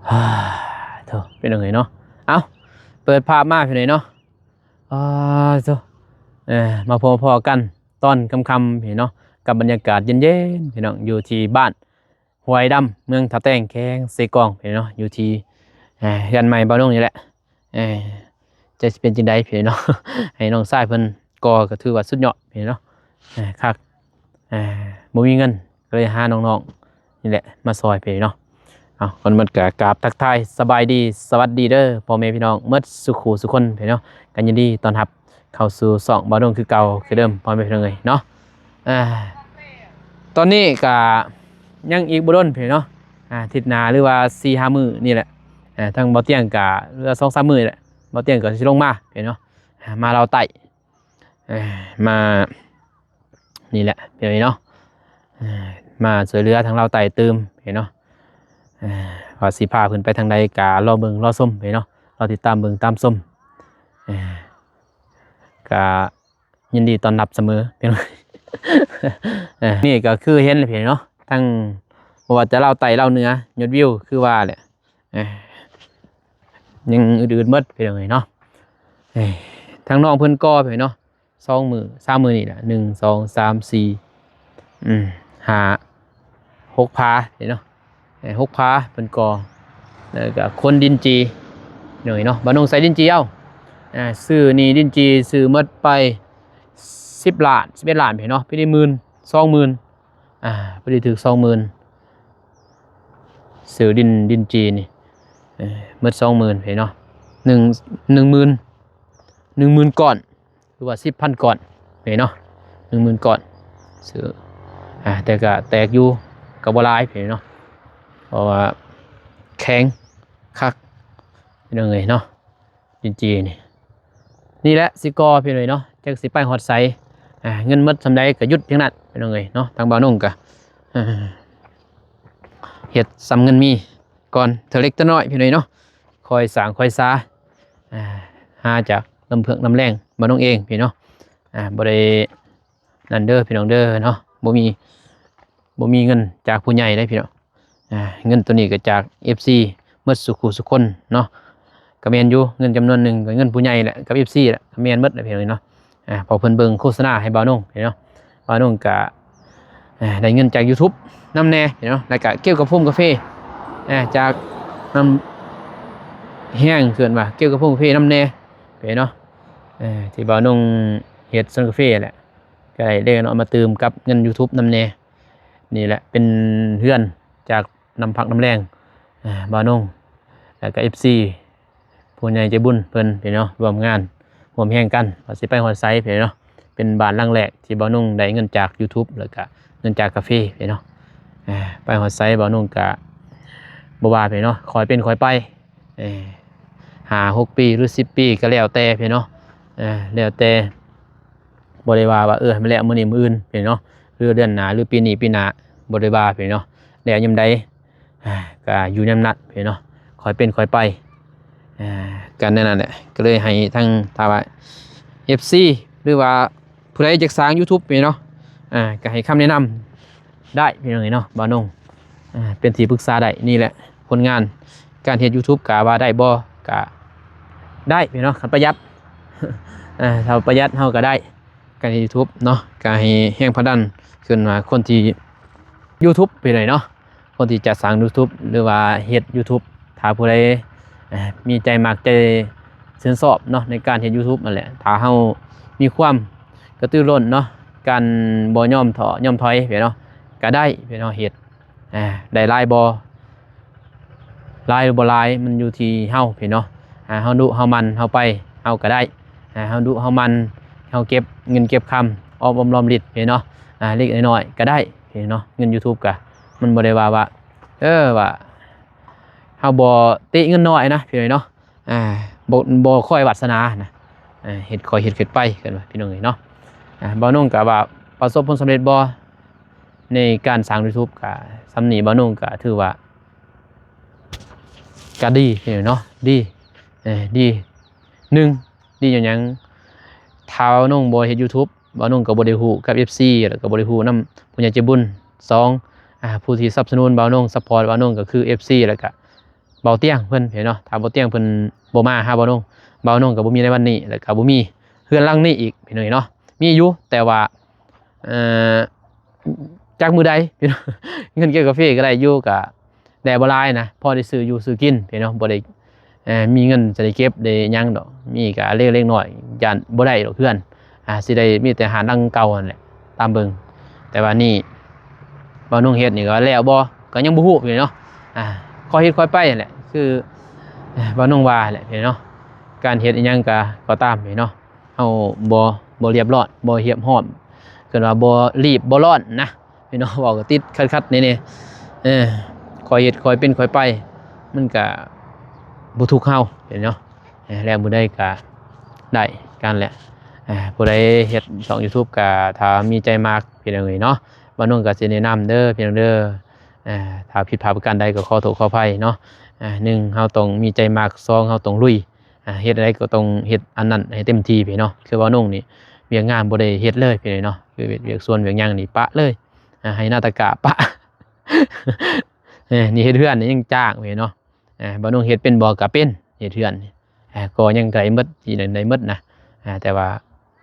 ອາ ໂທ້ ເປັນຫຍັງເອີຍເນາະ. ເອົ້າ ເປີດພາບມາພີ່ນ້ອງເນາະ. ອາ ໂທ້ ເອີ ມາພົບມາພໍ້ກັນຕອນຄ່ຳໆ ພີ່ນ້ອງເນາະ ກັບບັນຍາກາດເຢັນໆ ພີ່ນ້ອງ ຢູ່ທີ່ບ້ານຫ້ວຍດຳ ເມືອງທ່າແຕງ ແຂວງເຊກອງ ພີ່ນ້ອງເນາະ. ຢູ່ທີ່ ເອີ ເຮືອນໃໝ່ບ່າວນົງນີ້ແຫຼະ. ເອີ ຈັກຊິເປັນຈັ່ງໃດພີ່ນ້ອງເນາະ ໃຫ້ນ້ອງຊາຍເພິ່ນກໍ່ກໍຖືວ່າສຸດຍອດພີ່ນ້ອງເນາະ. ເອີ ຄັກ ເອີ ບໍ່ມີເງິນ ກໍເລີຍຫານ້ອງໆນີ້ແຫຼະມາຊ່ອຍພີ່ນ້ອງເນາະ. ເອົາ ກ່ອນໝົດກໍກາບທັກທາຍສະບາຍດີ ສະຫວັດດີເດີພໍ່ແມ່ພີ່ນ້ອງໝົດສູ່ຄູ່ສູ່ຄົນພີ່ນ້ອງເນາະ. ກໍຍິນດີຕ້ອນຮັບເຂົ້າສູ່ຊ່ອງບ່າວດົງຄືເກົ່າຄືເດີມ ພໍ່ແມ່ພີ່ນ້ອງເອີຍເນາະ. ອາ ຕອນນີ້ກໍຍັງອີກບໍ່ດົນພີ່ນ້ອງເນາະ ອາ ອາທິດໜ້າ ຫຼືວ່າສີ່ຫ້າມື້ນີ້ແຫຼະ. ອາ ທາງບ່າວຕຽງກໍເຫຼືອສອງສາມມື້ແຫຼະ ບ່າວຕຽງກໍຊິລົງມາພີ່ນ້ອງເນາະ ອາ ມາລາວໃຕ້ ເອີ ມາ ນີ້ແຫຼະພີ່ນ້ອງເນາະ ເອີ ມາຊ່ວຍເຫຼືອທາງລາວໃຕ້ຕື່ມພີ່ນ້ອງເນາະ. ເອີ ວ່າຊິພາເພິ່ນໄປທາງໃດກໍລໍເບິ່ງລໍຊົມພີ່ນ້ອງເນາະ ລໍຕິດຕາມເບິ່ງຕາມຊົມ. ເອີ ກໍຍິນດີຕ້ອນຮັບສະເໝີພີ່ນ້ອງ. ເອີ ນີ້ກໍຄືເຫັນແຫຼະພີ່ນ້ອງເນາະ ທັງບໍ່ວ່າຈະລາວໃຕ້ລາວເໜືອ ຍອດວິວຄືວ່າແຫຼະ ເອີ ຍັງອືດໆໝົດພີ່ນ້ອງເອີຍເນາະ. ເອີ ທາງນ້ອງເພິ່ນກໍພີ່ນ້ອງເນາະ ສອງມື້ສາມມື້ນີ້ລະ ໜຶ່ງ ສອງ ສາມ ສີ່ ອືມ ຫ້າ ຫົກຜາເດ້ເນາະ ເອີ ຫົກຜາເພິ່ນກໍ ແລ້ວກໍຂົນດິນຈີ່ ພີ່ນ້ອງເນາະ. ບ່າວນົງໃສ່ດິນຈີ່ເອົາ ອາ ຊື້ໜີ້ດິນຈີ່ ຊື້ໝົດໄປສິບລ້ານ ສິບເອັດລ້ານເນາະ ປີນີ້ໝື່ນ ສອງໝື່ນ ອາ ພໍດີຖືກສອງໝື່ນ ຊື້ດິນ ດິນຈີ່ນີ້ ເອີ ໝົດສອງໝື່ນເນາະ ໜຶ່ງ ໜຶ່ງໝື່ນ ໜຶ່ງໝື່ນກ້ອນ ຫຼືວ່າສິບພັນກ້ອນເນາະ ໜຶ່ງໝື່ນກ້ອນ ຊື້ ອາ ແຕ່ກໍແຕກຢູ່ ກໍບໍ່ຫຼາຍເນາະ ເພາະວ່າແຂງຄັກ ພີ່ນ້ອງເອີຍເນາະ. ຈີ່ໆ ນີ້ ນີ້ແຫຼະຊິກໍ່ພີ່ນ້ອງເນາະ ຈັກຊິໄປຮອດໃສ ອາ ເງິນໝົດສ່ຳໃດກໍຢຸດພຽງນັ້ນພີ່ນ້ອງເອີຍເນາະ. ທາງບ່າວນົງກໍ ເຮັດສ່ຳເງິນມີກ່ອນ ເທື່ອເລັກເທື່ອນ້ອຍພີ່ນ້ອງເນາະ ຄ່ອຍສ້າງຄ່ອຍສາ ອາ ຫາຈາກນ້ຳເພິ່ງນ້ຳແລງບ່າວນົງເອງພີ່ນ້ອງເນາະ ອາ ບໍ່ໄດ້ ນັ້ນເດີພີ່ນ້ອງເດີເນາະ ບໍ່ມີ ບໍ່ມີເງິນຈາກຜູ້ໃຫຍ່ເດ້ພີ່ນ້ອງ. ອາ ເງິນໂຕນີ້ກໍຈາກເອັຟຊີໝົດສູ່ຄູ່ສູ່ຄົນເນາະ ກໍແມ່ນຢູ່ ເງິນຈຳນວນໜຶ່ງກໍເງິນຜູ້ໃຫຍ່ແຫຼະ ກັບເອັຟຊີແຫຼະ ກໍແມ່ນໝົດແຫຼະພີ່ນ້ອງເນາະ. ອາ ເພາະເພິ່ນເບິ່ງໂຄສະນາໃຫ້ບ່າວນົງເນາະ ບ່າວນົງກໍ ອາ ໄດ້ເງິນຈາກຢູທູບນຳແດ່ພີ່ນ້ອງເນາະ ແລ້ວກໍກ່ຽວກັບໂຮມກາເຟ ອາ ຈາກນ້ຳແຮງ ເອີ້ນວ່າກ່ຽວກັບໂຮມກາເຟນຳແດ່ພີ່ນ້ອງເນາະ. ເອີ ທີ່ບ່າວນົງເຮັດສວນກາເຟແຫຼະ ກໍໄດ້ເດ້ເນາະ ມາຕື່ມກັບເງິນຢູທູບນຳແດ່. ນີ້ແຫຼະເປັນເຮືອນຈາກນ້ຳພັກນ້ຳແຮງ ອາ ບ່າວນົງ ແລ້ວກໍເອັຟຊີ ຜູ້ໃຫຍ່ໃຈບຸນເພິ່ນພີ່ນ້ອງເນາະ ຮ່ວມງານຮ່ວມແຮງກັນວ່າຊິໄປຮອດໃສພີ່ນ້ອງເນາະ. ເປັນບ້ານຫຼັງແລກທີ່ບ່າວນົງໄດ້ເງິນຈາກຢູທູບ ແລ້ວກໍເງິນຈາກກາເຟພີ່ນ້ອງເນາະ. ອາ ໄປຮອດໃສບ່າວນົງກໍບໍ່ວ່າພີ່ນ້ອງເນາະ ຄ່ອຍເປັນຄ່ອຍໄປ ເອີ ຫ້າຫົກປີ ຫຼື ສິບປີ ກໍແລ້ວແຕ່ພີ່ນ້ອງເນາະ ເອີ ແລ້ວແຕ່ ບໍ່ໄດ້ວ່າ ວ່າ ເອີ ໃຫ້ມັນແລ້ວມື້ນີ້ມື້ອື່ນພີ່ນ້ອງເນາະ ຫຼື ເດືອນໜ້າ ຫຼື ປີນີ້ປີໜ້າ ບໍ່ໄດ້ວ່າພີ່ນ້ອງເນາະ ແລ້ວຍາມໃດ ອາ ກໍຢູ່ຍາມນັ້ນພີ່ນ້ອງເນາະ ຄ່ອຍເປັນຄ່ອຍໄປ. ອາ ກໍແນວນັ້ນແຫຼະ ກໍເລີຍໃຫ້ທາງ ຖ້າວ່າເອັຟຊີ ຫຼືວ່າຜູ້ໃດຢາກສ້າງຢູທູບພີ່ນ້ອງເນາະ ອາ ກໍໃຫ້ຄຳແນະນຳ ໄດ້ພີ່ນ້ອງເອີຍເນາະ ບ່າວນົງ ອາ ເປັນທີ່ປຶກສາໄດ້. ນີ້ແຫຼະຜົນງານການເຮັດຢູທູບ ກະວ່າໄດ້ບໍ່ ກະໄດ້ພີ່ນ້ອງເນາະ ຄັນປະຢັດ ເອີ ຖ້າປະຢັດເຮົາກະໄດ້ການເຮັດຢູທູບເນາະ. ກະໃຫ້ແຮງຜະດັນຂຶ້ນວ່າຄົນທີ່ຢູທູບພີ່ນ້ອງເນາະ ຄົນທີ່ຈະສ້າງຢູທູບ ຫຼືວ່າເຮັດຢູທູບ ຖ້າຜູ້ໃດ ເອີ ມີໃຈມັກໃຈຊື່ນຊອບເນາະ ໃນການເຮັດຢູທູບນັ້ນແຫຼະ ຖ້າເຮົາມີຄວາມກະຕືລົ້ນເນາະ ການບໍ່ຍອມທໍ້ຍອມຖອຍພີ່ນ້ອງເນາະ ກະໄດ້ພີ່ນ້ອງເນາະ ເຮັດ ອາ ໄດ້ຫຼາຍບໍ່ ຫຼາຍຫຼືບໍ່ຫຼາຍ ມັນຢູ່ທີ່ເຮົາພີ່ນ້ອງເນາະ. ອາ ເຮົາດຸເຮົາໝັ່ນ ເຮົາໄປ ເຮົາກະໄດ້ ອາ ເຮົາດຸເຮົາໝັ່ນ ເຮົາເກັບເງິນເກັບຄຳ ອອມອອມລອມລິດພີ່ນ້ອງເນາະ ອາ ເລັກໆນ້ອຍໆກະໄດ້ພີ່ນ້ອງເນາະ. ເງິນຢູທູບກະ ມັນບໍ່ໄດ້ວ່າ ວ່າ ເອີ ວ່າ ເຮົາບໍ່ຕິເງິນນ້ອຍນະພີ່ນ້ອງເນາະ ອາ ບໍ່ ບໍ່ຄ່ອຍວາດສະໜານະ ເຮັດຄ່ອຍເຮັດຂຶ້ນໄປ ເອີ້ນວ່າພີ່ນ້ອງເອີຍເນາະ. ອາ ບ່າວນົງກະວ່າປະສົບຜົນສຳເລັດບໍ່ ໃນການສ້າງຢູທູບ ກະສ່ຳນີ້ ບ່າວນົງກະຖືວ່າກະດີພີ່ນ້ອງເນາະ ດີ ເອີ ດີ ໜຶ່ງ ດີຍ້ອນຫຍັງ ຖ້າບ່າວນົງບໍ່ເຮັດຢູທູບ ບ່າວນົງກໍບໍ່ໄດ້ຮູ້ກັບເອັຟຊີ ແລ້ວກໍບໍ່ໄດ້ຮູ້ນຳຜູ້ໃຫຍ່ໃຈບຸນ. ສອງ ອາ ຜູ້ທີ່ສະໜັບສະໜູນບ່າວນົງ ຊັບພອດບ່າວນົງ ກໍຄືເອັຟຊີ ແລ້ວກະ ເບົາຕຽງເພິ່ນພີ່ນ້ອງເນາະ. ຖ້າເບົາຕຽງເພິ່ນບໍ່ມາຫາບ່າວນົງ ບ່າວນົງກໍບໍ່ມີໃນວັນນີ້ ແລ້ວກໍບໍ່ມີເຮືອນຫຼັງນີ້ອີກພີ່ນ້ອງເນາະ. ມີຢູ່ ແຕ່ວ່າ ເອີ ຈັກມື້ໃດພີ່ນ້ອງ ເງິນເກັບກາເຟກໍໄດ້ຢູ່ ກໍ ແດ່ບໍ່ຫຼາຍນະ ພໍໄດ້ຊື້ຢູ່ຊື້ກິນພີ່ນ້ອງເນາະ. ບໍ່ໄດ້ ເອີ ມີເງິນຊິໄດ້ເກັບໄດ້ຫຍັງດອກ ມີກໍເລັກໆນ້ອຍໆ ຢ້ານບໍ່ໄດ້ດອກເຮືອນ ອາ ຊິໄດ້ມີແຕ່ຮ້ານຫຼັງເກົ່າຫັ້ນແຫຼະ ຕາມເບິ່ງ. ແຕ່ວ່ານີ້ບ່າວນົງເຮັດນີ້ກໍແລ້ວບໍ່ ກໍຍັງບໍ່ຮູ້ພີ່ນ້ອງເນາະ. ອາ ຄ່ອຍເຮັດຄ່ອຍໄປຫັ້ນແຫຼະ ຄື ເອີ ບ່າວນົງວ່າຫັ້ນແຫຼະພີ່ນ້ອງເນາະ. ການເຮັດອີ່ຫຍັງກໍ ກໍຕາມພີ່ນ້ອງເນາະ ເຮົາບໍ່ ບໍ່ລຽບຮ້ອນ ບໍ່ຮຽບຮ້ອນ ເອີ້ນວ່າບໍ່ລີບບໍ່ຮ້ອນນະພີ່ນ້ອງເນາະ. ເວົ້າກໍຕິດຂັດໆແດ່ໆ ເອີ ຄ່ອຍເຮັດຄ່ອຍເປັນຄ່ອຍໄປ ມັນກະບໍ່ທຸກເຮົາພີ່ນ້ອງເນາະ. ເອີ ແລ້ວມື້ໃດກະໄດ້ກັນແຫຼະ. ເອີ ຜູ້ໃດເຮັດຊ່ອງ YouTube ກະຖ້າມີໃຈມັກພີ່ນ້ອງເອີຍເນາະ ບ່າວນົງກະຊິແນະນຳເດີພີ່ນ້ອງເດີ. ເອີ ຖ້າຜິດພາດປະການໃດກໍຂໍໂທດຂໍອະໄພເນາະ. ເອີ ໜຶ່ງ ເຮົາຕ້ອງມີໃຈມັກ ສອງ ເຮົາຕ້ອງລຸຍ ອາ ເຮັດອັນໃດກໍຕ້ອງເຮັດອັນນັ້ນໃຫ້ເຕັມທີ່ພີ່ນ້ອງເນາະ. ຄືບ່າວນົງນີ້ວຽກງານບໍ່ໄດ້ເຮັດເລີຍພີ່ນ້ອງເນາະ ຄືວຽກ ວຽກສວນວຽກຫຍັງນີ້ປະເລີຍ ອາ ໄຮ່ນາຕາກະປະ ເອີ ນີ້ເຮັດເຮືອນນີ້ຍັງຈ້າງພີ່ນ້ອງເນາະ. ອາ ບ່າວນົງເຮັດເປັນບໍ່ ກະເປັນ ເຮັດເຮືອນນີ້ ອາ ກໍຍັງໄດ້ໝົດ ຊິໄດ້ໝົດນະ. ອາ ແຕ່ວ່າ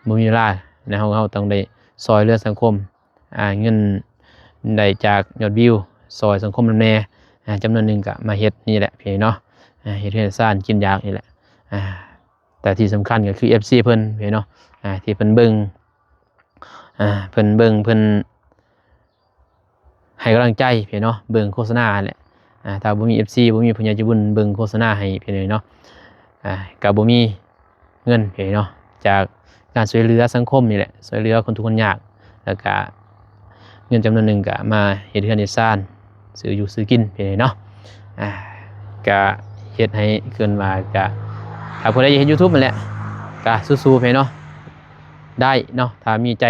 ບໍ່ມີເວລານະ ເຮົາ ເຮົາຕ້ອງໄດ້ຊ່ອຍເຫຼືອສັງຄົມ ອາ ເງິນໄດ້ຈາກຍອດວິວ ຊ່ອຍສັງຄົມນຳແດ່ ອາ ຈຳນວນໜຶ່ງກໍມາເຮັດນີ້ແຫຼະພີ່ນ້ອງເນາະ. ອາ ເຮັດເຮືອນຊານກິນຢາກນີ້ແຫຼະ. ອາ ແຕ່ທີ່ສຳຄັນກໍຄື ເອັຟຊີ ເພິ່ນພີ່ນ້ອງເນາະ ອາ ທີ່ເພິ່ນເບິ່ງ ອາ ເພິ່ນເບິ່ງ ເພິ່ນໃຫ້ກຳລັງໃຈພີ່ນ້ອງເນາະ ເບິ່ງໂຄສະນາຫັ້ນແຫຼະ. ອາ ຖ້າບໍ່ມີ ເອັຟຊີ ບໍ່ມີຜູ້ໃຫຍ່ໃຈບຸນເບິ່ງໂຄສະນາໃຫ້ພີ່ນ້ອງເນາະ ອາ ກໍບໍ່ມີ ເງິນພີ່ນ້ອງເນາະ ຈາກການຊ່ວຍເຫຼືອສັງຄົມນີ້ແຫຼະ ຊ່ວຍເຫຼືອຄົນທຸກຄົນຍາກ ແລ້ວກະເງິນຈຳນວນໜຶ່ງກະມາເຮັດເຮືອນເຮັດຊານ ຊື້ຢູ່ຊື້ກິນພີ່ນ້ອງເນາະ. ອາ ກະເຮັດໃຫ້ ເອີ້ນວ່າ ກະ ຖ້າຜູ້ໃດຢາກເຮັດ YouTube ຫັ້ນແຫຼະ ກະສູ້ໆພີ່ນ້ອງເນາະ ໄດ້ເນາະ ຖ້າມີໃຈ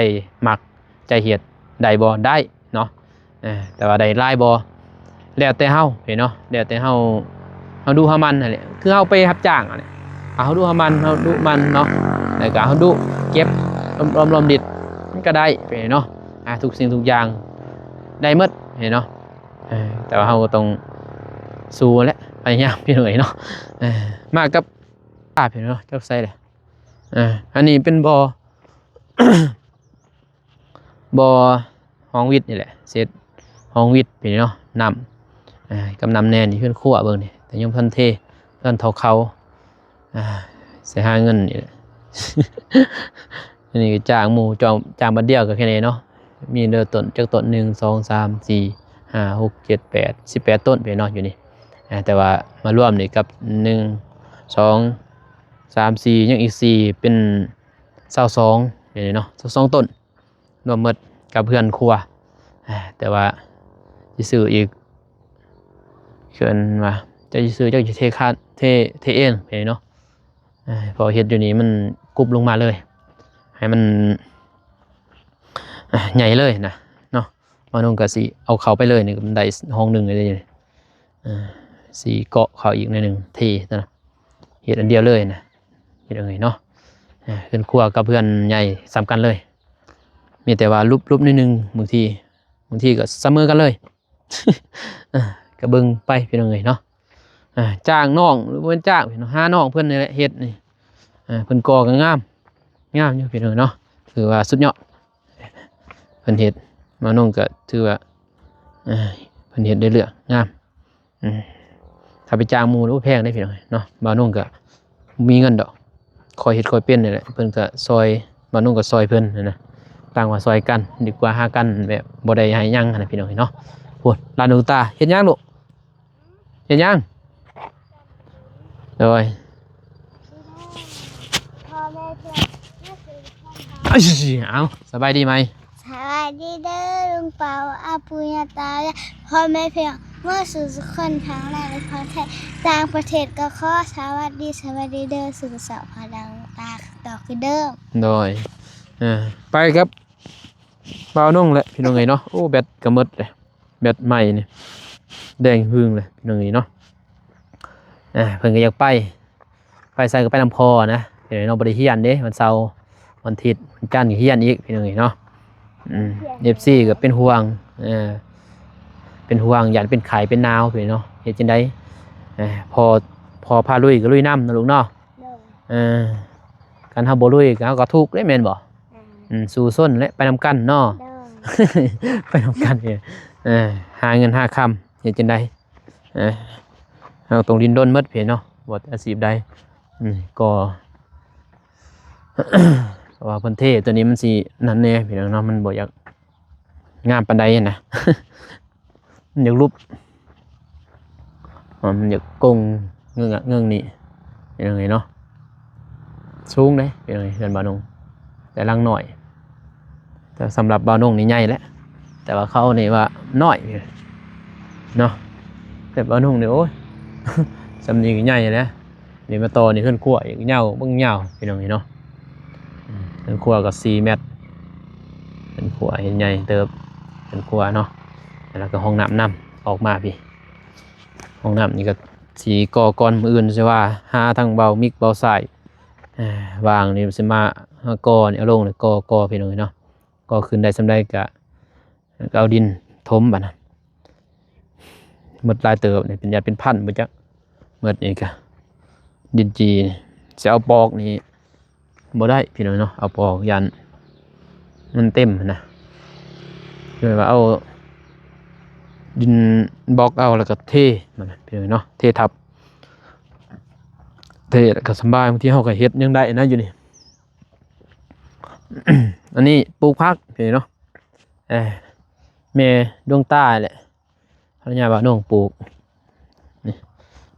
ມັກ ໃຈເຮັດ ໄດ້ບໍ່ ໄດ້ເນາະ. ເອີ ແຕ່ວ່າໄດ້ຫຼາຍບໍ່ ແລ້ວແຕ່ເຮົາເນາະ ແລ້ວແຕ່ເຮົາ ເຮົາດຸເຮົາໝັ່ນຫັ້ນແຫຼະ ຄືເຮົາໄປຮັບຈ້າງຫັ້ນແຫຼະ. ເຮົາດຸເຮົາໝັ່ນ ເຮົາດຸໝັ່ນເນາະ ແລ້ວກໍເຮົາດຸເກັບ ລວມໆ ລວມດິດ ມັນກໍໄດ້ເນາະ. ອາ ທຸກສິ່ງທຸກຢ່າງໄດ້ໝົດເນາະ. ເອີ ແຕ່ວ່າເຮົາກໍຕ້ອງສູ້ແຫຼະ ພະຍາຍາມພີ່ນ້ອງເອີຍເນາະ. ເອີ ມາກັບ ພາບເນາະ ຈັກໃສແຫຼະ. ເອີ ອັນນີ້ເປັນບໍ່ ບໍ່ ຫ້ອງວິດນີ້ແຫຼະ ເສັດຫ້ອງວິດນີ້ເນາະ ນ້ຳ ເອີ ກັບນ້ຳແນ່ນີ້ ເຮືອນຄົວເບິ່ງນີ້ ແຕ່ຍັງບໍ່ທັນເທ ບໍ່ທັນເທົ່າເຂົາ ເອີ ຊິຫາເງິນນີ້ແຫຼະ. ອັນນີ້ກໍຈ້າງໝູ່ ຈ້າງ ຈ້າງບາດດຽວກໍແຄ່ນີ້ເນາະ. ມີເດີຕົ້ນ ຈັກຕົ້ນ ໜຶ່ງ ສອງ ສາມ ສີ່ ຫ້າ ຫົກ ເຈັດ ແປດ ສິບແປດຕົ້ນເນາະ ຢູ່ນີ້. ເອີ ແຕ່ວ່າມາລວມນີ້ກັບ ໜຶ່ງ ສອງ ສາມ ສີ່ ຍັງອີກສີ່ ເປັນ ຊາວສອງ ນີ້ເນາະ ຊາວສອງຕົ້ນ ລວມໝົດກັບເຮືອນຄົວ. ເອີ ແຕ່ວ່າຊິຊື້ອີກ ເອີ້ນວ່າ ຈະຊິຊື້ ຈັກຊິເທຄາ ເທ ເທເອງນີ້ເນາະ. ເອີ ເພາະເຮັດຢູ່ນີ້ມັນກຸບລົງມາເລີຍ ໃຫ້ມັນ ເອີ ໃຫຍ່ເລີຍນະເນາະ. ບ່າວນົງກໍຊິເອົາເຂົ້າໄປເລີຍນີ້ ມັນໄດ້ຫ້ອງໜຶ່ງເລີຍນີ້. ເອີ ຊິເກາະເຂົ້າອີກໜ້ອຍໜຶ່ງ ເທນະ ເຮັດອັນດຽວເລີຍນະ ເຮັດເອົາເລີຍເນາະ. ເຮືອນຄົວກັບເຮືອນໃຫຍ່ສ່ຳກັນເລີຍ ມີແຕ່ວ່າຫຼຸບໆໜ້ອຍໜຶ່ງ ບາງທີ ບາງທີກໍສະເໝີກັນເລີຍ. ເອີ ກໍເບິ່ງໄປພີ່ນ້ອງເອີຍເນາະ. ເອີ ຈ້າງນ້ອງ ຫຼືບໍ່ແມ່ນຈ້າງເນາະ ຫານ້ອງເພິ່ນນີ້ແຫຼະເຮັດນີ້. ເອີ ເພິ່ນກໍ່ກໍງາມ ງາມຢູ່ພີ່ນ້ອງເນາະ ຖືວ່າສຸດຍອດ. ເພິ່ນເຮັດ ບ່າວນົງກໍຖືວ່າ ເອີ ເພິ່ນເຮັດໄດ້ເລື່ອງງາມ. ອືມ ຖ້າໄປຈ້າງໝູ່ ໂອ້ ແພງເດ້ພີ່ນ້ອງເນາະ. ບ່າວນົງກໍບໍ່ມີເງິນດອກ ຄ່ອຍເຮັດຄ່ອຍເປັນນີ້ແຫຼະ. ເພິ່ນກໍຊ່ອຍ ບ່າວນົງກໍຊ່ອຍເພິ່ນຫັ້ນນະ ຕ່າງວ່າຊ່ອຍກັນ ດີກວ່າຫາກັນ ແບບບໍ່ໄດ້ໃຫ້ຫຍັງຫັ້ນນະພີ່ນ້ອງເນາະ. ໂອ້ ຫຼານດວງຕາເຮັດຫຍັງລູກ? ເຮັດຫຍັງ? ໂດຍ ພໍ່ແມ່ເພື່ອນ ເອົາ ສະບາຍດີໃໝ່? ສະບາຍດີເດີລຸງເປົາ ອາປູ່ຍ່າຕາຍາຍ ພໍ່ແມ່ພີ່ນ້ອງໝົດສູ່ທຸກຄົນ ທັງໃນແລະປະເທດ ຕ່າງປະເທດກໍຂໍສະຫວັດດີ ສະຫວັດດີເດີສູ່ເຈົ້າ ພໍ່ແມ່ພີ່ນ້ອງຕາດອກຄືເດີມ. ໂດຍ ເອີ ໄປກັບບ່າວນົງແຫຼະພີ່ນ້ອງເອີຍເນາະ. ໂອ້ ແບັດກໍໝົດເລີຍ ແບັດໃໝ່ນີ້ ແດງຮຶ່ງເລີຍພີ່ນ້ອງເອີຍເນາະ. ເອີ ເພິ່ນກໍຢາກໄປ ໄປໃສກໍໄປນຳພໍ່ນະ ພີ່ນ້ອງເນາະ. ບໍ່ໄດ້ຮຽນເດ້ ວັນເສົາ ວັນອາທິດ ວັນຈັນກໍຮຽນອີກພີ່ນ້ອງເອີຍເນາະ. ອືມ ເອັຟຊີກໍເປັນຫ່ວງ ເອີ ເປັນຫ່ວງ ຢ້ານເປັນໄຂ້ເປັນໜາວພີ່ນ້ອງເນາະ. ເຮັດຈັ່ງໃດ ເອີ ພໍ່ ພໍ່ພາລຸຍກໍລຸຍນຳເນາະລູກເນາະ. ໂດຍ ເອີ ຄັນເຮົາບໍ່ລຸຍກໍ ເຮົາກໍທຸກເດ້ ແມ່ນບໍ່? ແມ່ນ ອືມ ສູ້ຊົນແຫຼະ ໄປນຳກັນເນາະ. ໂດຍ ໄປນຳກັນ ເອີ ຫາເງິນຫາຄຳ ເຮັດຈັ່ງໃດ? ເອີ ເຮົາຕ້ອງດີ້ນລົນໝົດເພເນາະ ບໍ່ວ່າອາຊີບໃດ. ອືມ ກໍ ເພາະວ່າເພິ່ນເທຕົວນີ້ມັນຊິນັ້ນແດ່ພີ່ນ້ອງເນາະ ມັນບໍ່ຢາກງາມປານໃດຫັ້ນນະ ມັນຢາກຫຼຸບ ມັນຢາກກົງເງື້ອງນີ້ ເປັນຈັ່ງໃດເນາະ. ສູງເດ້ ເປັນຈັ່ງໃດ ເຮືອນບ່າວນົງ ແຕ່ຫຼັງນ້ອຍ. ແຕ່ສຳລັບບ່າວນົງນີ້ໃຫຍ່ແຫຼະ ແຕ່ວ່າເຂົານີ້ວ່ານ້ອຍເນາະ. ແຕ່ບ່າວນົງນີ້ ໂອ້ຍ ສ່ຳນີ້ກໍໃຫຍ່ແລ້ວ. ນີ້ມາຕໍ່ນີ້ເຮືອນຄົວອີກ ຍາວເບິ່ງຍາວພີ່ນ້ອງເອີຍເນາະ. ອືມ ເຮືອນຄົວກໍສີ່ແມັດ ເຮືອນຄົວເຮັດໃຫຍ່ເຕີບ ເຮືອນຄົວເນາະ. ແລ້ວກໍຫ້ອງນ້ຳນຳ ອອກມາພີ້ ຫ້ອງນ້ຳນີ້ກໍຊິກໍ່ກ່ອນ ມື້ອື່ນຊິວ່າຫາທາງເບົາມິກເບົາຊາຍ ເອີ ວ່າງນີ້ຊິມາ ຫາກໍ່ນີ້ ເອົາລົງນີ້ ກໍ່ ກໍ່ພີ່ນ້ອງເອີຍເນາະ. ກໍ່ຂຶ້ນໄດ້ສ່ຳໃດກໍ ກໍເອົາດິນຖົມບາດນະ ໝົດຫຼາຍເຕີບນີ້ ເປັນ ຢ້ານເປັນພັນບໍ່ຈັກ. ໝົດນີ້ກະດິນຈີ່ ຊິເອົາປອກນີ້ບໍ່ໄດ້ພີ່ນ້ອງເນາະ ເອົາປອກຢ້ານມັນເຕັມຫັ້ນນະ. ຄືວ່າເອົາດິນບລັອກເອົາ ແລ້ວກໍເທມັນນະພີ່ນ້ອງເນາະ ເທທັບ ເທແລ້ວກໍສະບາຍ. ບາງທີເຮົາກໍເຮັດຫຍັງໄດ້ນະຢູ່ນີ້. ອັນນີ້ປູກຜັກພີ່ນ້ອງເນາະ. ເອີ ແມ່ດວງຕາແຫຼະ ພັນລະຍາບ່າວນົງປູກ. ນີ້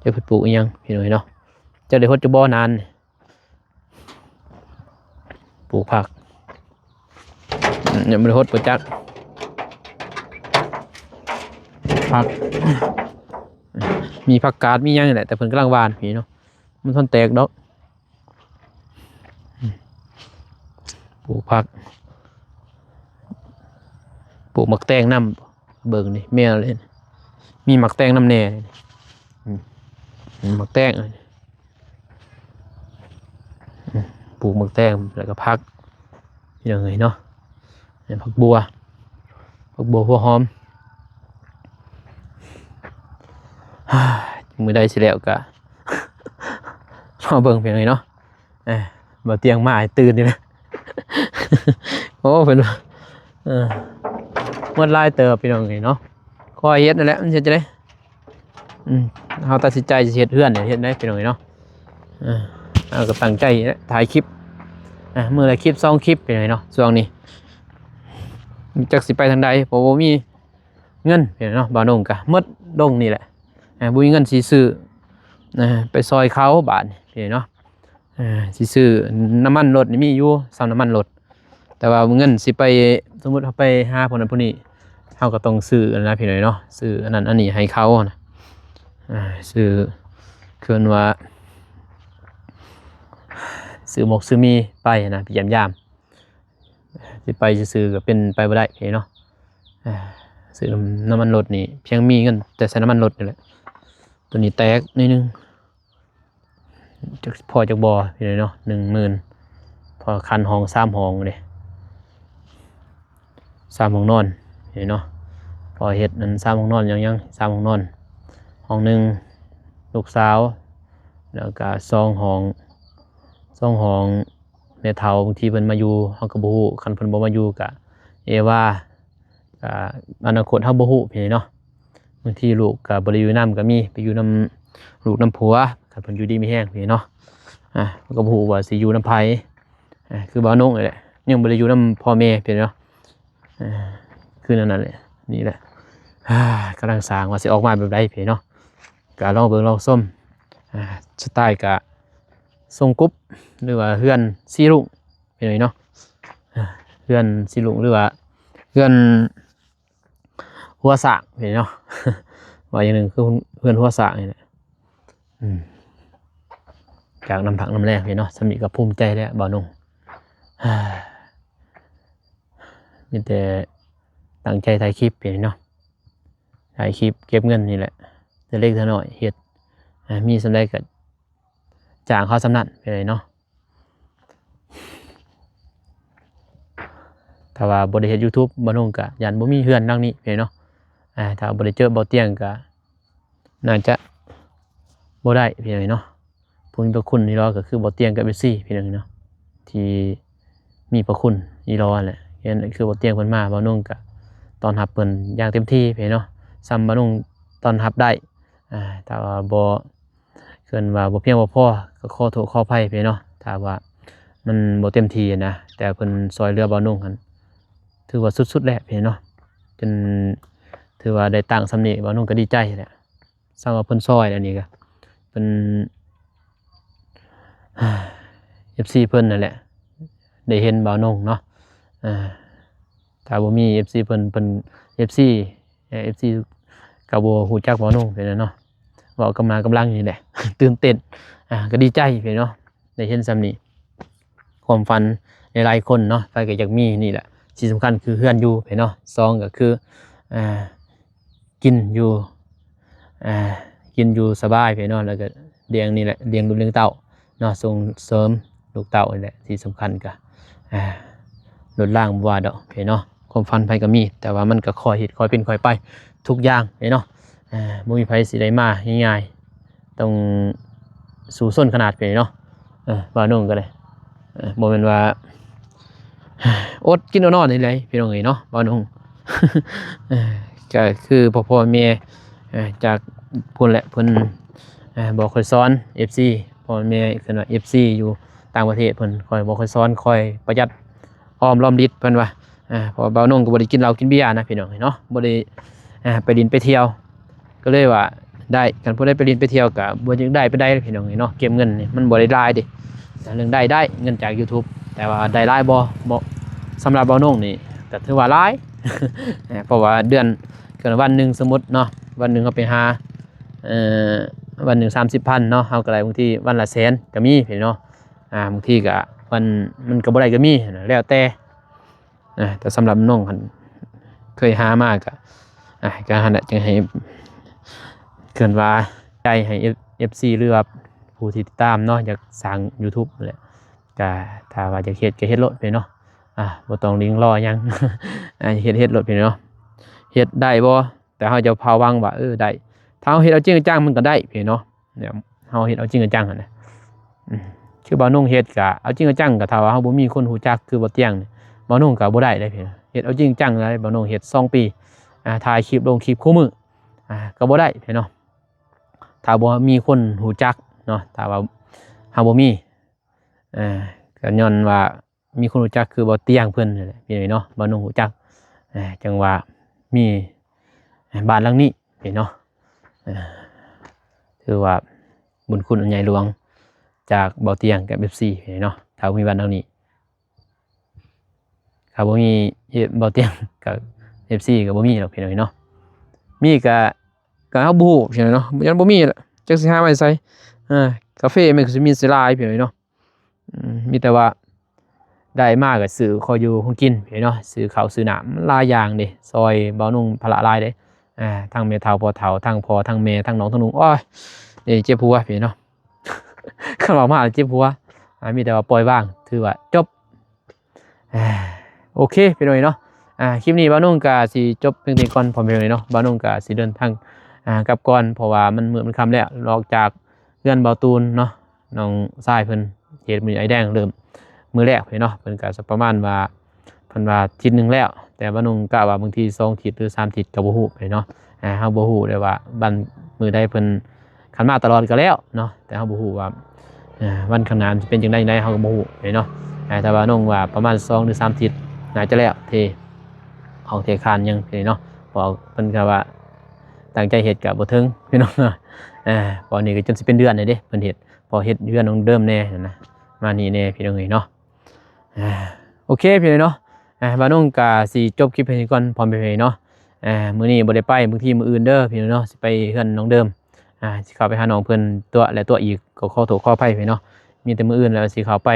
ຈັກເພິ່ນປູກອີ່ຫຍັງພີ່ນ້ອງເອີຍເນາະ. ຈັກໄດ້ຫົດຢູ່ບໍ່ນານນີ້ ປູກຜັກ ຍັງບໍ່ໄດ້ຫົດບໍ່ຈັກ. ຜັກ ມີຜັກກາດ ມີຫຍັງນີ້ແຫຼະ ແຕ່ເພິ່ນກຳລັງຫວ່ານພີ້ເນາະ ມັນທັນແຕກດອກ. ປູກຜັກ ປູກໝາກແຕງນຳ ເບິ່ງນີ້ ແມວເລີຍ ມີໝາກແຕງນຳແດ່. ອືມ ໝາກແຕງ ອືມ ປູກໝາກແຕງ ແລ້ວກໍຜັກ ພີ່ນ້ອງເອີຍເນາະ. ແມ່ນຜັກບົ່ວ ຜັກບົ່ວຫົວຫອມ. ມື້ໃດຊິແລ້ວກະ ລໍເບິ່ງພີ່ນ້ອງເອີຍເນາະ. ເອີ ບໍ່ຕຽງມາໃຫ້ຕື່ນນີ້ນະ. ໂອ້ ເພິ່ນວ່າ ເອີ ໝົດຫຼາຍເຕີບພີ່ນ້ອງເອີຍເນາະ. ຄ່ອຍເຮັດນັ້ນແຫຼະ ມັນເຮັດຈັ່ງໃດ? ອືມ ເຮົາຕັດສິນໃຈຊິເຮັດເຮືອນ ເຮັດໄດ້ພີ່ນ້ອງເອີຍເນາະ. ເອີ ເຮົາກໍຕັ້ງໃຈຖ່າຍຄລິບ ອາ ມື້ລະຄລິບສອງຄລິບພີ່ນ້ອງເນາະ. ຊ່ວງນີ້ຈັກຊິໄປທາງໃດ ເພາະບໍ່ມີເງິນພີ່ນ້ອງເນາະ. ບ່າວນົງກະໝົດລົງນີ້ແຫຼະ ອາ ບໍ່ມີເງິນຊິຊື້ ອາ ໄປຊ່ອຍເຂົາບາດນີ້ພີ່ນ້ອງເນາະ. ເອີ ຊິຊື້ນ້ຳມັນລົດນີ້ມີຢູ່ ຊຳນ້ຳມັນລົດ ແຕ່ວ່າເງິນຊິໄປ ສົມມຸດເຮົາໄປຫາຜູ້ນັ້ນຜູ້ນີ້ ເຮົາກໍຕ້ອງຊື້ຫັ້ນນະພີ່ນ້ອງເນາະ ຊື້ອັນນັ້ນອັນນີ້ໃຫ້ເຂົານະ. ເອີ ຊື້ ເອີ້ນວ່າ ຊື້ໝົກຊື້ໝີ່ໄປນະ ໄປຢ້ຽມຢາມ. ຊິໄປຊື່ໆກໍເປັນໄປບໍ່ໄດ້ເນາະ. ເອີ ຊື້ນ້ຳ ນ້ຳມັນລົດນີ້ ພຽງມີເງິນແຕ່ໃສ່ນ້ຳມັນລົດນີ້ແຫຼະ. ຕົວນີ້ແຕກໜ້ອຍໜຶ່ງ ຈັກພໍຈັກບໍ່ພີ່ນ້ອງເນາະ ໜຶ່ງໝື່ນ ພໍຄັນຫ້ອງສາມຫ້ອງເດ້ ສາມຫ້ອງນອນນີ້ເນາະ. ພໍເຮັດອັນສາມຫ້ອງນອນ ຍັງ ຍັງສາມຫ້ອງນອນ ຫ້ອງໜຶ່ງລູກສາວ ແລ້ວກະສອງຫ້ອງ ສອງຫ້ອງແມ່ເຖົ້າ. ບາງທີເພິ່ນມາຢູ່ ເຮົາກໍບໍ່ຮູ້ ຄັນເພິ່ນບໍ່ມາຢູ່ກະເອວ່າ ກະອະນາຄົດເຮົາບໍ່ຮູ້ພີ່ນ້ອງເນາະ. ບາງທີລູກກໍບໍ່ໄດ້ຢູ່ນຳກໍມີ ໄປຢູ່ນຳລູກນຳຜົວ ຄັນເພິ່ນຢູ່ດີມີແຮງພີ່ນ້ອງເນາະ. ອາ ກໍບໍ່ຮູ້ວ່າຊິຢູ່ນຳໃຜ ອາ ຄືບ່າວນົງນີ້ແຫຼະ ຍັງບໍ່ໄດ້ຢູ່ນຳພໍ່ແມ່ພີ່ນ້ອງເນາະ. ອາ ຄືແນວນັ້ນແຫຼະ ນີ້ແຫຼະ ອາ ກຳລັງສ້າງວ່າຊິອອກມາແບບໃດພີ່ນ້ອງເນາະ. ກໍລອງເບິ່ງລອງຊົມ ອາ ສະໄຕລ໌ກໍຊົງກຸບ ຫຼືວ່າເຮືອນສີລຸ້ງພີ່ນ້ອງເນາະ. ອາ ເຮືອນສີລຸ້ງ ຫຼືວ່າເຮືອນ ຫົວຊ້າງເນາະ ວ່າຢ່າງໜຶ່ງຄືເຮືອນຫົວຊ້າງນີ້ແຫຼະ. ອືມ ຈາກນ້ຳພັກນ້ຳແລງເນາະ ສ່ຳນີ້ກໍພູມໃຈແລ້ວບ່າວນົງ. ມີແຕ່ຕັ້ງໃຈຖ່າຍຄລິບເນາະ ຖ່າຍຄລິບເກັບເງິນນີ້ແຫຼະ ແຕ່ເລັກແຕ່ນ້ອຍເຮັດ ອາ ມີສ່ຳໃດກໍ ຈ້າງເຂົາສ່ຳນັ້ນໄປເລີຍເນາະ. ຖ້າວ່າບໍ່ໄດ້ເຮັດ YouTube ບ່າວນົງກະຢ້ານບໍ່ມີເຮືອນຫຼັງນີ້ເລີຍເນາະ. ອາ ຖ້າບໍ່ໄດ້ເຈີບ່າວຕຽງກະໜ້າຈະ ບໍ່ໄດ້ພີ່ນ້ອງເນາະ. ຜູ້ມີພະຄຸນອີ່ຫຼໍກໍຄືບ່າວຕຽງກັບເອັຟຊີພີ່ນ້ອງເນາະ ທີ່ມີພະຄຸນອີ່ຫຼໍຫັ້ນແຫຼະ. ເຫັນຄືບ່າວຕຽງເພິ່ນມາ ບ່າວນົງກໍຕ້ອນຮັບເພິ່ນຢ່າງເຕັມທີ່ພີ່ນ້ອງເນາະ. ສ່ຳບ່າວນົງຕ້ອນຮັບໄດ້ ອ່າ ຖ້າວ່າບໍ່ ເອີ້ນວ່າບໍ່ພຽງພໍ ກໍຂໍໂທດຂໍອະໄພພີ່ນ້ອງເນາະ ຖ້າວ່າມັນບໍ່ເຕັມທີ່ນະ. ແຕ່ເພິ່ນຊ່ອຍເຫຼືອບ່າວນົງຫັ້ນ ຖືວ່າສຸດໆແລ້ວພີ່ນ້ອງເນາະ ຈົນຖືວ່າໄດ້ຕັ້ງສ່ຳນີ້ ບ່າວນົງກໍດີໃຈແລ້ວ. ສ່ຳວ່າເພິ່ນຊ່ອຍແລ້ວນີ້ກໍເປັນ ເອັຟຊີເພິ່ນນັ້ນແຫຼະ ໄດ້ເຫັນບ່າວນົງເນາະ. ອ່າ ຖ້າບໍ່ມີເອັຟຊີເພິ່ນ ເພິ່ນ ເອັຟຊີ ເອີ ເອັຟຊີກໍບໍ່ຮູ້ຈັກບ່າວນົງເປັນແນວເນາະ. ເວົ້າກັບມາກຳລັງນີ້ແຫຼະ ຕື່ນເຕັ້ນ ອ່າ ກໍດີໃຈພີ່ນ້ອງເນາະ ໄດ້ເຫັນສ່ຳນີ້. ຄວາມຝັນຫຼາຍໆຄົນເນາະ ໃຜກໍຢາກມີນີ້ແຫຼະ. ສິ່ງສຳຄັນຄືເຮືອນຢູ່ພີ່ນ້ອງເນາະ. ສອງກໍຄື ອ່າ ກິນຢູ່ ອ່າ ກິນຢູ່ສະບາຍພີ່ນ້ອງເນາະ ແລ້ວກໍລ້ຽງນີ້ແຫຼະ ລ້ຽງລູກລ້ຽງເຕົ້າເນາະ ສົ່ງເສີມລູກເຕົ້ານີ້ແຫຼະ. ທີ່ສຳຄັນກໍ ອ່າ ລົດລາງບໍ່ວ່າດອກພີ່ນ້ອງເນາະ. ຄວາມຝັນໃຜກໍມີ ແຕ່ວ່າມັນກໍຄ່ອຍເຮັດຄ່ອຍເປັນຄ່ອຍໄປທຸກຢ່າງພີ່ນ້ອງເນາະ. ອ່າ ບໍ່ມີໃຜຊິໄດ້ມາງ່າຍໆ ຕ້ອງສູ້ຊົນຂະໜາດພີ່ນ້ອງເນາະ. ເອີ ບ່າວນົງກໍໄດ້ ເອີ ບໍ່ແມ່ນວ່າ ອົດກິນອົດນອນນີ້ແຫຼະພີ່ນ້ອງເອີຍເນາະ ບ່າວນົງ. ເອີ ກໍຄືພໍ່ໆແມ່ ເອີ ຈາກພຸ້ນແຫຼະ ເພິ່ນ ເອີ ບໍ່ຄ່ອຍສອນເອັຟຊີ ພໍ່ແມ່ ເອີ້ນວ່າເອັຟຊີຢູ່ຕ່າງປະເທດ ເພິ່ນຄ່ອຍບໍ່ຄ່ອຍສອນ ຄ່ອຍປະຢັດ ອ້ອມລ້ອມລິດ ເພິ່ນວ່າ. ອ່າ ເພາະວ່າບ່າວນົງກໍບໍ່ໄດ້ກິນເຫຼົ້າກິນເບຍນະພີ່ນ້ອງເອີຍເນາະ ບໍ່ໄດ້ ອ່າ ໄປຫຼິ້ນໄປທ່ຽວ ກໍເລີຍວ່າໄດ້ ຄັນຜູ້ໃດໄປຫຼິ້ນໄປທ່ຽວກໍບໍ່ຢາກໄດ້ປານໃດພີ່ນ້ອງເອີຍເນາະ. ເກັບເງິນນີ້ມັນບໍ່ໄດ້ຫຼາຍເດ້ ເລື່ອງໄດ້ໄດ້ເງິນຈາກ YouTube ແຕ່ວ່າໄດ້ຫຼາຍບໍ່ ບໍ່ ສຳລັບບ່າວນົງນີ້ກໍຖືວ່າຫຼາຍ ເພາະວ່າເດືອນ ຄືວັນໜຶ່ງສົມມຸດເນາະ ວັນໜຶ່ງເຮົາໄປຫາ ເອີ ວັນໜຶ່ງສາມສິບພັນເນາະ ເຮົາກໍໄດ້ບາງທີວັນລະແສນກໍມີພີ່ນ້ອງເນາະ. ອ່າ ບາງທີກໍວັນ ມັນກໍບໍ່ໄດ້ກໍມີ ແລ້ວແຕ່ ອ່າ ແຕ່ສຳລັບນ້ອງຫັ້ນເຄີຍຫາມາກໍ ອ່າ ກໍຫັ້ນແຫຼະ ຈຶ່ງໃຫ້ ເອີ້ນວ່າໃຈໃຫ້ເອັຟ ເອັຟຊີ ຫຼືວ່າຜູ້ທີ່ຕິດຕາມເນາະ ຢາກສ້າງ YouTube ແຫຼະ ກໍຖ້າວ່າຢາກເຮັດກໍເຮັດໂລດພີ່ນ້ອງເນາະ. ອ່າ ບໍ່ຕ້ອງລິ້ງລໍຫຍັງ ອ່າ ເຮັດ ເຮັດໂລດພີ່ນ້ອງເນາະ. ເຮັດໄດ້ບໍ່? ແຕ່ເຮົາຈະພາຫວັງວ່າ ເອີ ໄດ້ ຖ້າເຮົາເຮັດເອົາຈິງເອົາຈັງມັນກໍໄດ້ພີ່ນ້ອງເນາະ. ແນວເຮົາເຮັດເອົາຈິງເອົາຈັງຫັ້ນນະ ອືມ ຄືບ່າວນົງເຮັດກະເອົາຈິງເອົາຈັງ ກະຖ້າວ່າເຮົາບໍ່ມີຄົນຮູ້ຈັກຄືບ່າວຕຽງນີ້ ບ່າວນົງກະບໍ່ໄດ້ເດ້ພີ່ນ້ອງ. ເຮັດເອົາຈິງເອົາຈັງເລີຍ ບ່າວນົງເຮັດສອງປີ ອ່າ ຖ່າຍຄລິບລົງຄລິບຄູ່ມື້ ອ່າ ກະບໍ່ໄດ້ພີ່ນ້ອງ ຖ້າບໍ່ມີຄົນຮູ້ຈັກເນາະ ຖ້າວ່າເຮົາບໍ່ມີ ອ່າ ກະຍ້ອນວ່າ ມີຄົນຮູ້ຈັກຄືບ່າວຕຽງເພິ່ນນີ້ແຫຼະພີ່ນ້ອງເນາະ ບ່າວນົງຮູ້ຈັກ ຈັ່ງວ່າມີບ້ານຫຼັງນີ້ພີ່ນ້ອງເນາະ. ຖືວ່າບຸນຄຸນອັນໃຫຍ່ຫຼວງຈາກບ່າວຕຽງກັບເອັຟຊີພີ່ນ້ອງເນາະ ຖ້າບໍ່ມີບ້ານຫຼັງນີ້ ຖ້າບໍ່ມີບ່າວຕຽງກັບເອັຟຊີກໍບໍ່ມີດອກພີ່ນ້ອງເນາະ. ມີກໍ ກໍເຮົາບໍ່ຮູ້ພີ່ນ້ອງເນາະ ຍັງບໍ່ມີແຫຼະ ຈັກຊິຫາມາໃສ. ເອີ ກາເຟມັນກໍຊິມີຫຼາຍພີ່ນ້ອງເນາະ ອືມ ມີແຕ່ວ່າໄດ້ມາກໍຊື້ຂໍຢູ່ຂອງກິນພີ່ນ້ອງເນາະ ຊື້ເຂົ້າຊື້ນ້ຳ ມັນຫຼາຍຢ່າງເດ້ ຊ່ອຍບ່າວນົງພາລະຫຼາຍເດ້ ອ່າ ທັງແມ່ເຖົ້າພໍ່ເຖົ້າ ທັງພໍ່ທັງແມ່ ທັງນ້ອງທັງລຸງ ໂອ້ຍ ເອີ ເຈັບຫົວພີ່ນ້ອງເນາະ ຄັນເວົ້າມາແລ້ວເຈັບຫົວ ອ່າ ມີແຕ່ວ່າປ່ອຍວາງ ຖືວ່າຈົບ. ໂອເຄພີ່ນ້ອງເນາະ ອ່າ ຄລິບນີ້ບ່າວນົງກະຊິຈົບພຽງເທົ່ານີ້ກ່ອນ ພໍ່ແມ່ພີ່ນ້ອງເນາະ. ບ່າວນົງກະຊິເດີນທາງ ອ່າ ກັບກ່ອນ ເພາະວ່າມັນມືດມັນຄ່ຳແລ້ວ ອອກຈາກເຮືອນບ່າວຕູນເນາະ ນ້ອງຊາຍເພິ່ນເຮັດມື້ ອ້າຍແດງເລີ່ມມື້ແລກພີ່ນ້ອງເນາະ ເພິ່ນກະປະມານວ່າ ເພິ່ນວ່າທິດໜຶ່ງແລ້ວ ແຕ່ບ່າວນົງກະວ່າບາງທີສອງທິດ ຫຼື ສາມທິດກໍບໍ່ຮູ້ພີ່ນ້ອງເນາະ. ອ່າ ເຮົາບໍ່ຮູ້ເລີຍວ່າວັນມື້ໃດເພິ່ນ ຄັນມາຕະຫຼອດກໍແລ້ວເນາະ ແຕ່ເຮົາບໍ່ຮູ້ວ່າ ເອີ ວັນຂ້າງໜ້າມັນຊິເປັນຈັ່ງໃດຈັ່ງໃດ ເຮົາກໍບໍ່ຮູ້ເລີຍເນາະ. ອ່າ ແຕ່ວ່ານ້ອງວ່າປະມານສອງ ຫຼື ສາມທິດ ໜ້າຈະແລ້ວ ເທອອກເທຄານຫຍັງພີ່ນ້ອງເນາະ ເພາະເພິ່ນກໍວ່າຕັ້ງໃຈເຮັດກໍບໍ່ເຖິງພີ່ນ້ອງເນາະ. ເອີ ເພາະນີ້ກໍຈົນຊິເປັນເດືອນແລ້ວເດ້ ເພິ່ນເຮັດ ເພາະເຮັດເຮືອນນ້ອງເດີມແດ່ຫັ້ນນະ ມານີ້ແດ່ພີ່ນ້ອງເອີຍເນາະ. ອ່າ ໂອເຄພີ່ນ້ອງເນາະ ອ່າ ບ່າວນົງກະຊິຈົບຄລິບພຽງເທົ່ານີ້ກ່ອນ ພໍ່ແມ່ພີ່ນ້ອງເນາະ. ອ່າ ມື້ນີ້ບໍ່ໄດ້ໄປ ບາງທີມື້ອື່ນເດີພີ່ນ້ອງເນາະ ຊິໄປເຮືອນນ້ອງເດີມ ອ່າ ຊິເຂົ້າໄປຫານ້ອງເພິ່ນຕົວະ ແລະ ຕົວະອີກ ກໍຂໍໂທດຂໍອະໄພພີ່ນ້ອງເນາະ. ມີແຕ່ມື້ອື່ນແລ້ວຊິເຂົ້າໄປ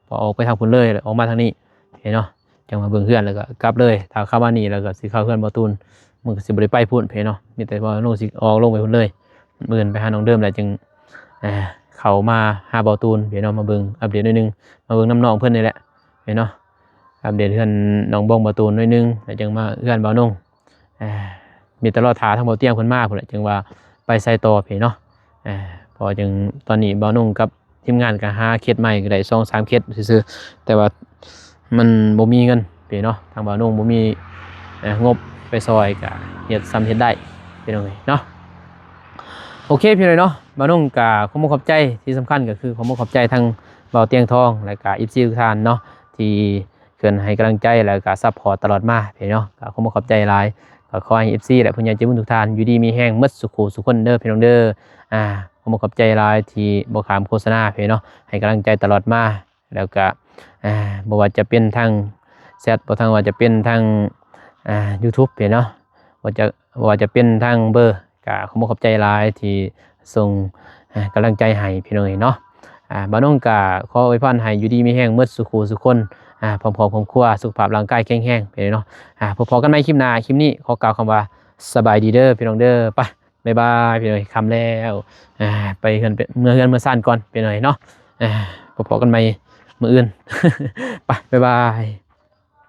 ເພາະອອກໄປທາງພຸ້ນເລີຍ ອອກມາທາງນີ້ພີ່ນ້ອງເນາະ ຈັ່ງມາເບິ່ງເຮືອນ ແລ້ວກໍກັບເລີຍ. ຖ້າເຂົ້າມານີ້ແລ້ວກໍຊິເຂົ້າເຮືອນບ່າວຕູນ ມັນກໍຊິບໍ່ໄດ້ໄປພຸ້ນພີ່ນ້ອງເນາະ ມີແຕ່ວ່ານ້ອງຊິອອກລົງໄປພຸ້ນເລີຍ. ມື້ອື່ນໄປຫານ້ອງເດີມແລ້ວຈຶ່ງ ເຂົ້າມາຫາບ່າວຕູນພີ່ນ້ອງເນາະ ມາເບິ່ງອັບເດດໜ້ອຍໜຶ່ງ ມາເບິ່ງນຳນ້ອງເພິ່ນນີ້ແຫຼະພີ່ນ້ອງເນາະ. ອັບເດດເຮືອນນ້ອງບອງບ່າວຕູນໜ້ອຍໜຶ່ງ ແລ້ວຈຶ່ງມາເຮືອນບ່າວນົງ. ເອີ ມີແຕ່ລໍຖ້າທາງບ່າວຕຽງເພິ່ນມາພຸ້ນແຫຼະ ຈຶ່ງວ່າໄປໃສຕໍ່ພີ່ນ້ອງເນາະ. ເອີ ເພາະຈັ່ງຕອນນີ້ບ່າວນົງກັບທີມງານກໍຫາເຂດໃໝ່ກໍໄດ້ສອງສາມເຂດຊື່ໆ ແຕ່ວ່າມັນບໍ່ມີເງິນພີ່ເນາະ ທາງບ່າວນົງບໍ່ມີ ເອີ ງົບໄປຊ່ອຍ ກໍເຮັດສ່ຳເຮັດໄດ້ພີ່ນ້ອງເອີຍເນາະ. ໂອເຄພີ່ນ້ອງເນາະ ບ່າວນົງກໍຂໍຂອບໃຈ ທີ່ສຳຄັນກໍຄືຂໍຂອບໃຈທາງບ່າວຕຽງທອງ ແລະກໍເອັຟຊີທຸກທ່ານເນາະ ທີ່ ເພິ່ນໃຫ້ກຳລັງໃຈ ແລ້ວກໍຊັບພອດຕະຫຼອດມາພີ່ນ້ອງເນາະ ກໍຂໍຂອບໃຈຫຼາຍ ກໍຂໍໃຫ້ເອັຟຊີ ແລະຜູ້ໃຫຍ່ໃຈບຸນທຸກທ່ານ ຢູ່ດີມີແຮງໝົດສູ່ຄູ່ສູ່ຄົນເດີພີ່ນ້ອງເດີ. ອ່າ ຂໍຂອບໃຈຫຼາຍທີ່ບໍ່ຂ້າມໂຄສະນາພີ່ນ້ອງເນາະ ໃຫ້ກຳລັງໃຈຕະຫຼອດມາ ແລ້ວກໍ ອ່າ ບໍ່ວ່າຈະເປັນທາງແຊັດ ບໍ່ທັງວ່າຈະເປັນທາງ ອ່າ ຢູທູບພີ່ນ້ອງເນາະ ບໍ່ຈະ ບໍ່ວ່າຈະເປັນທາງເບີ ກໍຂໍຂອບໃຈຫຼາຍທີ່ສົ່ງ ອ່າ ກຳລັງໃຈໃຫ້ພີ່ນ້ອງເອີຍເນາະ. ອ່າ ບ່າວນົງກໍຂໍອວຍພອນໃຫ້ຢູ່ດີມີແຮງໝົດສູ່ຄູ່ສູ່ຄົນ ອ່າ ພ້ອມຄອບຄອບຄົວ ສຸຂະພາບຮ່າງກາຍແຂງແຮງພີ່ນ້ອງເນາະ. ອ່າ ພົບກັນໃໝ່ຄລິບໜ້າ ຄລິບນີ້ຂໍກ່າວຄຳວ່າສະບາຍດີເດີພີ່ນ້ອງເດີ. ໄປ ບາຍບາຍພີ່ນ້ອງເອີຍ ຄ່ຳແລ້ວ ອ່າ ໄປເຮືອນ ເມືອເຮືອນເມືອຊານກ່ອນພີ່ນ້ອງເອີຍເນາະ. ອ່າ ພົບກັນໃໝ່ມື້ອື່ນ ໄປ ບາຍບາຍ.